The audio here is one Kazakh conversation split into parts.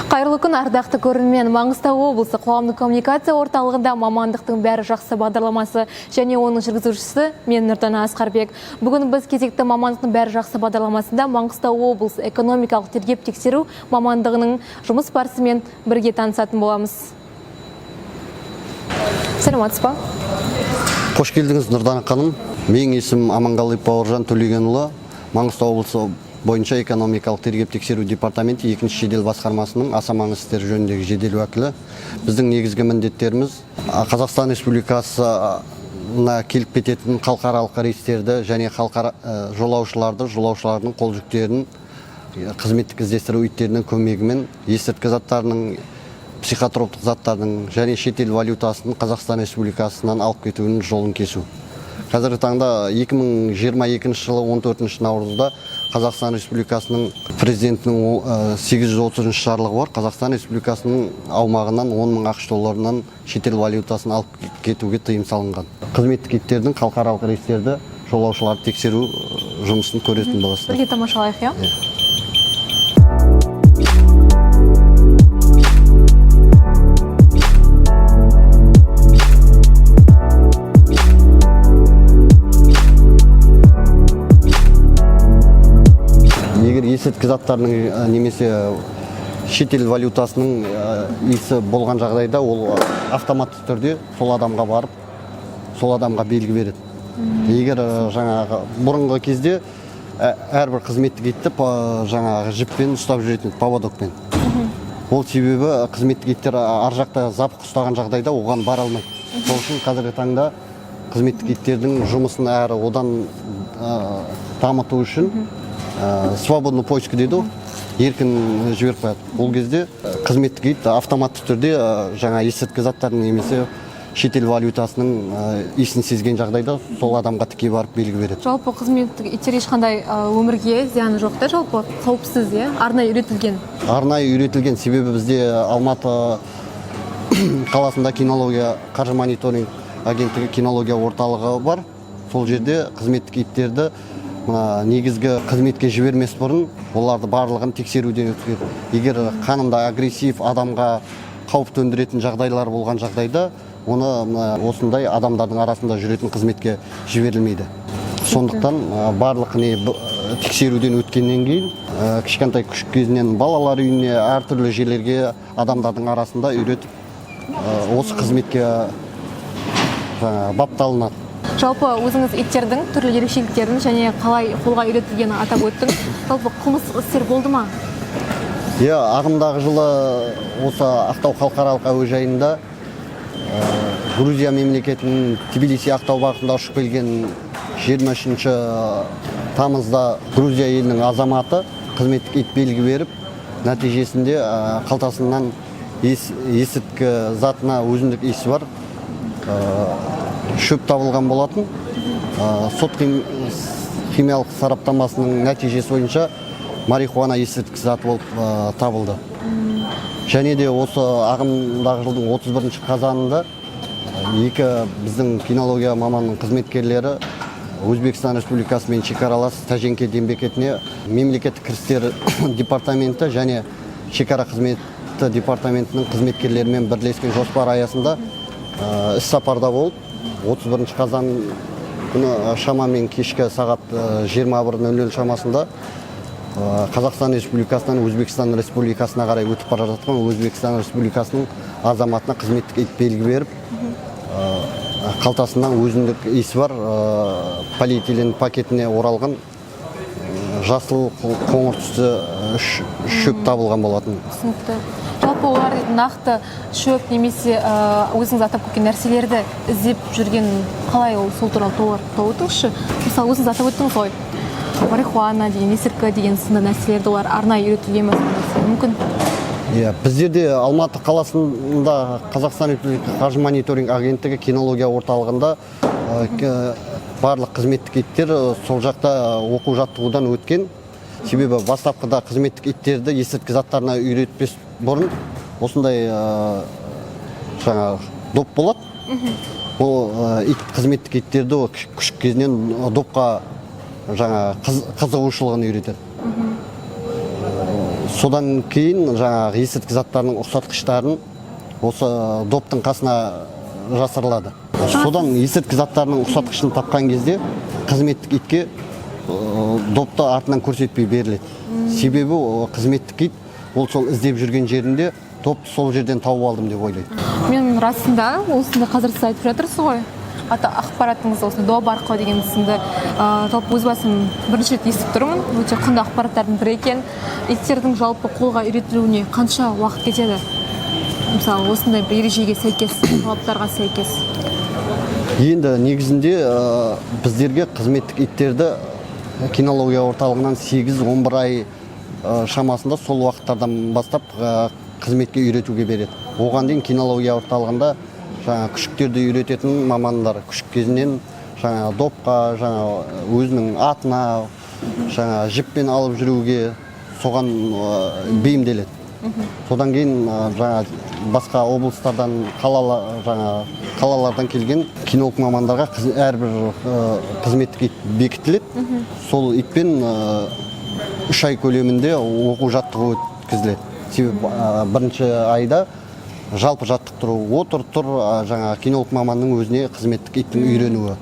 Қайырлы күн, ардақты көрермен. Маңғыстау облысы қоғамдық коммуникация орталығында «Мамандықтың бәрі жақсы» бағдарламасы және оның жүргізушісі мен, Нұрдана Асқарбек. Бүгін біз кезекті «Мамандықтың бәрі жақсы» бағдарламасында Маңғыстау облысы экономикалық тергеп тексеру мамандығының жұмыс барысымен бірге танысатын боламыз. Саламатсыз ба? Қош келдіңіз, Нұрдана ханым. Менің есімім Аманғалиев Бауыржан Төлегенұлы. Маңғыстау облысы бойынша экономикалық тергеп тексеру департаменті екінші жедел басқармасының аса маңызды істер жөніндегі жедел уәкілі. Біздің негізгі міндеттеріміз Қазақстан Республикасына келіп кететін халықаралық рейстерді және халықара жолаушыларды, жолаушылардың қол жүктерін қызметтік іздестіру иттерінің көмегімен есірткі заттарының, психотроптық заттардың және шетел валютасын Қазақстан Республикасынан алып кетуінің жолын кесу. Қазіргі таңда 2022 жылы 14 наурызда Қазақстан Республикасының президентінің 830 жарлығы бар. Қазақстан Республикасының аумағынан 10 мың АҚШ долларынан шетел валютасын алып кетуге тыйым салынған. Қызметтік иттердің халықаралық рейстерді, жолаушыларды тексеру жұмысын көретін боласыздар. Бірге тамашалайық, иә? Егер есірткі заттарының немесе шетел валютасының иісі болған жағдайда, ол автоматты түрде сол адамға барып, сол адамға белгі береді. Егер жаңағы бұрынғы кезде әрбір қызметтік итті жаңағы жіппен ұстап жүретін еді, поводокпен. Ол себебі қызметтік иттер ар жақта запах ұстаған жағдайда оған бара алмайды. Сол үшін қазіргі таңда қызметтік иттердің жұмысын әрі одан дамыту үшін свободный поиск дейді ғой, еркін жіберіп қояды. Ол кезде қызметтік ит автоматты түрде жаңа есірткі заттардың немесе шетел валютасының иісін сезген жағдайда сол адамға тіке барып белгі береді. Жалпы қызметтік иттер ешқандай өмірге зияны жоқ та, жалпы қауіпсіз, иә, арнайы үйретілген. Арнайы үйретілген, себебі бізде Алматы қаласында кинология, қаржы мониторинг агенттігі кинология орталығы бар. Сол жерде қызметтік иттерді мына негізгі қызметке жібермес бұрын оларды барлығын тексеруден өткізеді. Егер қанында агрессив, адамға қауіп төндіретін жағдайлар болған жағдайда, оны мына осындай адамдардың арасында жүретін қызметке жіберілмейді. Сондықтан барлық не тексеруден өткеннен кейін кішкентай күшік кезінен балалар үйіне, әртүрлі жерлерге, адамдардың арасында үйретіп, осы қызметке жаңағы бапталынады. Жалпы өзіңіз иттердің түрлі ерекшеліктерін және қалай қолға үйретілгенін атап өттіңіз. Жалпы қылмыстық істер болды ма? Иә, ағымдағы жылы осы Ақтау халықаралық әуежайында Грузия мемлекетінің Тбилиси Ақтау бағытында ұшып келген 23 тамызда Грузия елінің азаматы қызметтік ит белгі беріп, нәтижесінде қалтасынан есірткі затына өзіндік иісі бар шөп табылған болатын. Сот химиялық сараптамасының нәтижесі бойынша марихуана есірткі заты болып табылды. Және де осы ағымдағы жылдың 31 қазанында екі біздің кинология маманының қызметкерлері Өзбекстан Республикасымен шекаралас Тәжеңке бекетіне мемлекеттік кірістер департаменті және шекара қызметі департаментінің қызметкерлерімен бірлескен жоспар аясында іс сапарда болып, 31 қазан күні шамамен кешкі сағат 21:00 шамасында Қазақстан Республикасынан Өзбекстан Республикасына қарай өтіп бара жатқан Өзбекстан Республикасының азаматына қызметтік ит белгі беріп, қалтасынан өзіндік иісі бар полиэтилен пакетіне оралған жасыл қоңыр түсті шөп табылған болатын. Түсінікті. Жалпы олар нақты шөп немесе өзіңіз атап кеткен нәрселерді іздеп жүрген қалай, ол сол туралы толық өтіңізші. Мысалы, өзіңіз атап өттіңіз ғой, марихуана деген, есірткі деген сынды нәрселерді олар арнайы үйретілген бе сондай мүмкін? Иә, біздерде Алматы қаласында Қазақстан Республикасы қаржы мониторинг агенттігі кинология орталығында барлық қызметтік иттер сол жақта оқу жаттығудан өткен. Себебі бастапқыда қызметтік иттерді есірткі заттарына үйретпес бұрын осындай жаңағы доп болады. Ол ит, қызметтік иттерді ол күшік кезінен допқа жаңа қызығушылығын үйретеді. Содан кейін жаңағы есірткі заттарының ұқсатқыштарын осы доптың қасына жасырылады. Содан есірткі заттарының ұқсатқышын тапқан кезде қызметтік итке допты артынан көрсетпей беріледі. Себебі қызметтік ит ол сол іздеп жүрген жерінде допты сол жерден тауып алдым деп ойлайды. Мен расында осыны қазір сіз айтып жатырсыз ғой, ата ақпаратыңыз осыны доп арқылы деген сынды, жалпы өз басым бірінші рет естіп тұрмын, өте құнды ақпараттардың бірі екен. Иттердің жалпы қолға үйретілуіне қанша уақыт кетеді, мысалы, осындай бір ережеге сәйкес, талаптарға сәйкес? Енді негізінде біздерге қызметтік иттерді кинология орталығынан 8-11 ай шамасында, сол уақыттардан бастап қызметке үйретуге береді. Оған дейін кинология орталығында жаңа күшіктерді үйрететін мамандар күшік кезінен жаңа допқа, жаңа өзінің атына, жаңа жіппен алып жүруге, соған бейімделеді. Содан кейін жаңа басқа облыстардан, жаңа қалалардан келген кинолог мамандарға әрбір қызметтік ит бекітіледі. Сол итпен 3 ай көлемінде оқу жаттығу өткізіледі. Себебі бірінші айда жалпы жаттықтыру: отыр, тұр, жаңа кинолог маманның өзіне қызметтік иттің үйренуі.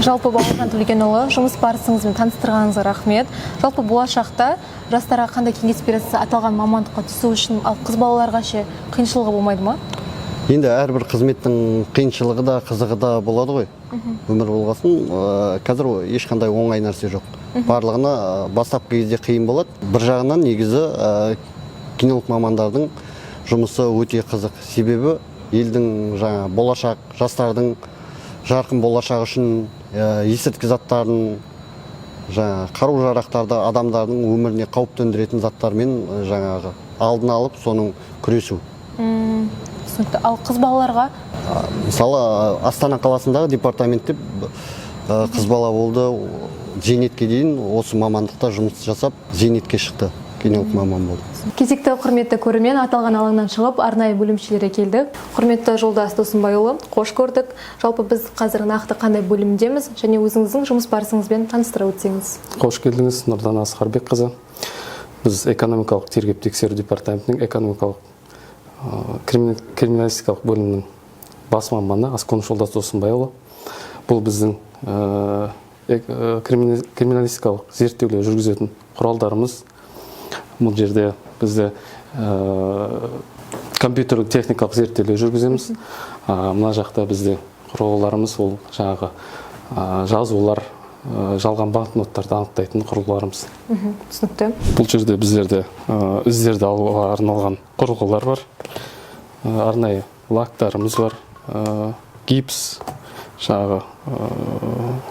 Жалпы, Бауыржан Төлегенұлы, жұмыс барысыңызбен таныстырғаныңызға рахмет. Жалпы, болашақта жастарға қандай кеңес бересіз аталған мамандыққа түсу үшін? Ал қыз балаларға ше, қиыншылығы болмайды ма? Енді әрбір қызметтің қиыншылығы да, қызығы да болады ғой. Өмір болғасын, қазір ешқандай оңай нәрсе жоқ. Барлығына бастапқы кезде қиын болады. Бір жағынан негізі кинолог мамандардың жұмысы өте қызық, себебі елдің жаңа болашақ, жастардың жарқын болашағы үшін есірткі заттарын, жаңа қару жарақтарды, адамдардың өміріне қауіп төндіретін заттармен жаңағы алдын алып, соның күресу. Түсінікті. Ал қыз балаларға? Мысалы, Астана қаласындағы департаментте қыз бала болды, зейнетке дейін осы мамандықта жұмыс жасап, зейнетке шықты, кинолог маман болды. Кезекті, құрметті көрермен, аталған алаңнан шығып, арнайы бөлімшелерге келдік. Құрметті Жолдас Досымбайұлы, қош көрдік. Жалпы, біз қазір нақты қандай бөлімдеміз және өзіңіздің жұмыс барысыңызбен таныстыра өтсеңіз. Қош келдіңіз, Нұрдана Асқарбекқызы. Біз экономикалық тергеп тексеру департаментінің экономикалық криминалистикалық бөлімінің бас маманы Асконов Жолдас Досымбайұлы. Бұл біздің криминалистикалық зерттеулер жүргізетін құралдарымыз. Бұл жерде бізде компьютерлік техникалық зерттеулер жүргіземіз. Мына жақта бізде құрылғыларымыз, ол жаңағы жазулар, жалған банкноттарды анықтайтын құрылғыларымыз. Түсінікті. Бұл жерде біздерде іздерді алуға арналған құрылғылар бар. Арнайы лактарымыз бар, гипс, жаңағы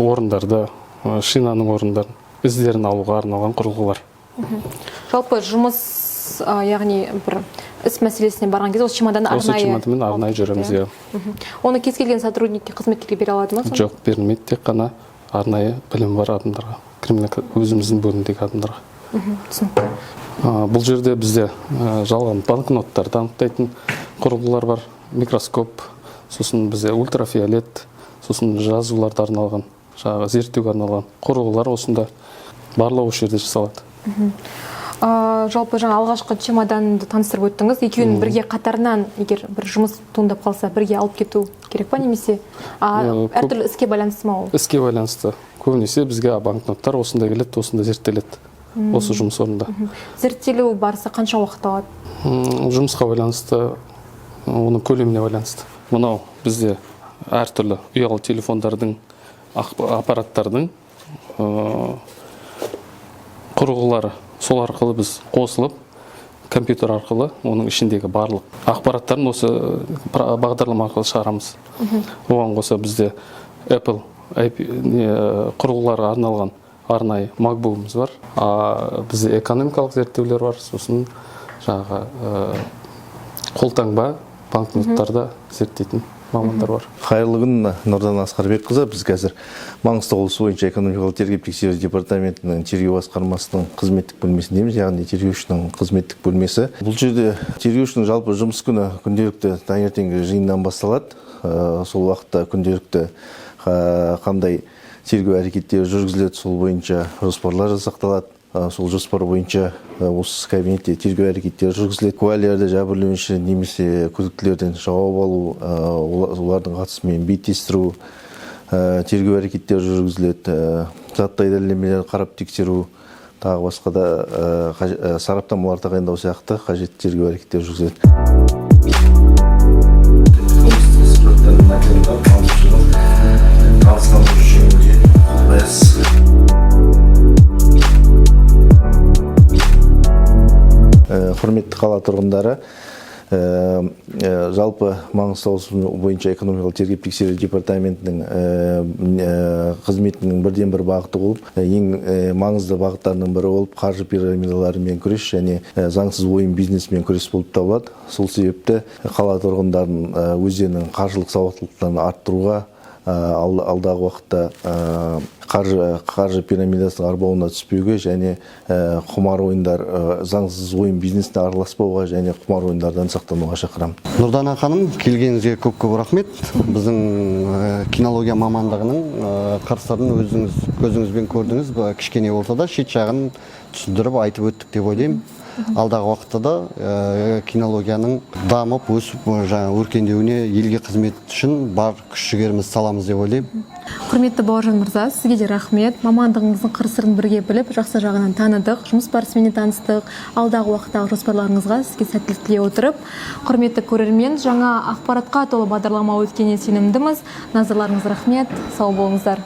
орындарды, шинаның орындарын, іздерін алуға арналған құрылғылар. Жалпы жұмыс, яғни бір іс мәселесіне барған кезде осы чемодан Осы арнайы чемоданмен арнайы жүреміз, иә. Оны кез келген сотрудникке, қызметкерге бере алады ма сонда? Жоқ, берілмейді, тек қана арнайы білімі бар адамдарға, өзіміздің бөлімдегі адамдарға. Түсінікті. Бұл жерде бізде жалған банкноттарды анықтайтын құрылғылар бар, микроскоп, сосын бізде ультрафиолет, сосын жазуларды арналған, жаңағы зерттеуге арналған құрылғылар осында, барлығы осы жерде жасалады. Жалпы жаңа алғашқы чемоданды таныстырып өттіңіз. Екеуін бірге қатарынан, егер бір жұмыс туындап қалса, бірге алып кету керек па немесе әртүрлі іске байланысты ма ол? Іске байланысты. Көбінесе бізге банкноттар осында келеді, осында зерттеледі, осы жұмыс орнында. Зерттелу барысы қанша уақыт алады? Жұмысқа байланысты, оның көлеміне байланысты. Мынау бізде әртүрлі ұялы телефондардың, аппараттардың құрылғылары. Сол арқылы біз қосылып, компьютер арқылы оның ішіндегі барлық ақпараттарын осы бағдарлама арқылы шығарамыз. Оған қоса бізде Apple IP, не, құрылғыларға арналған арнайы MacBook'ымыз бар. Бізде экономикалық зерттеулер бар, сосын жаңағы қолтаңба банкноттарды зерттейтін мамандар бар. Қайырлы күн, Нұрдана Асқарбекқызы! Біз қазір Маңғыстау облысы бойынша экономикалық тергеп тексеру департаментінің тергеу басқармасының қызметтік бөлмесіндеміз, яғни тергеушінің қызметтік бөлмесі. Бұл жерде тергеушінің жалпы жұмыс күні күнделікті таңертеңгі жиыннан басталады. Сол уақытта күнделікті қандай тергеу әрекеттері жүргізіледі, сол бойынша жоспарлар жасақталады. Сол жоспар бойынша осы кабинетте тергеу әрекеттері жүргізіледі. Куәлерді жәбірленуші немесе күдіктілерден жауап алу, олардың қатысымен беттестіру, тергеу әрекеттері жүргізіледі, заттай дәлелдемелерді қарап тексеру, тағы басқа да сараптамалар тағайындау сияқты қажетті тергеу әрекеттері жүргізіледі. Құрметті қала тұрғындары, жалпы Маңғыстау облысы бойынша экономикалық тергеп тексеру департаментінің қызметінің бірден бір бағыты болып, ең маңызды бағыттарының бірі болып қаржы пирамидаларымен күрес және заңсыз ойын бизнесімен күрес болып табылады. Сол себепті қала тұрғындарын өздерінің қаржылық сауаттылықтарын арттыруға, алдағы уақытта қаржы пирамидасының арбауына түспеуге және құмар ойындар, заңсыз ойын бизнесіне араласпауға және құмар ойындардан сақтануға шақырамын. Нұрдана ханым, келгеніңізге көп көп рахмет. Біздің кинология мамандығының қыр сырын өзіңіз көзіңізбен көрдіңіз. Кішкене болса да шет жағын түсіндіріп айтып өттік деп ойлаймын. Алдағы уақытта да кинологияның дамып, өсіп, жаңа өркендеуіне, елге қызмет үшін бар күш жігерімізді саламыз деп ойлаймын. Құрметті Бауыржан мырза, сізге де рахмет. Мамандығыңыздың қыр сырын бірге біліп, жақсы жағынан таныдық, жұмыс барысымен де таныстық. Алдағы уақыттағы жоспарларыңызға сізге сәттілік тілей отырып, құрметті көрермен, жаңа ақпаратқа толы бағдарлама өткеніне сенімдіміз. Назарларыңызға рахмет, сау болыңыздар.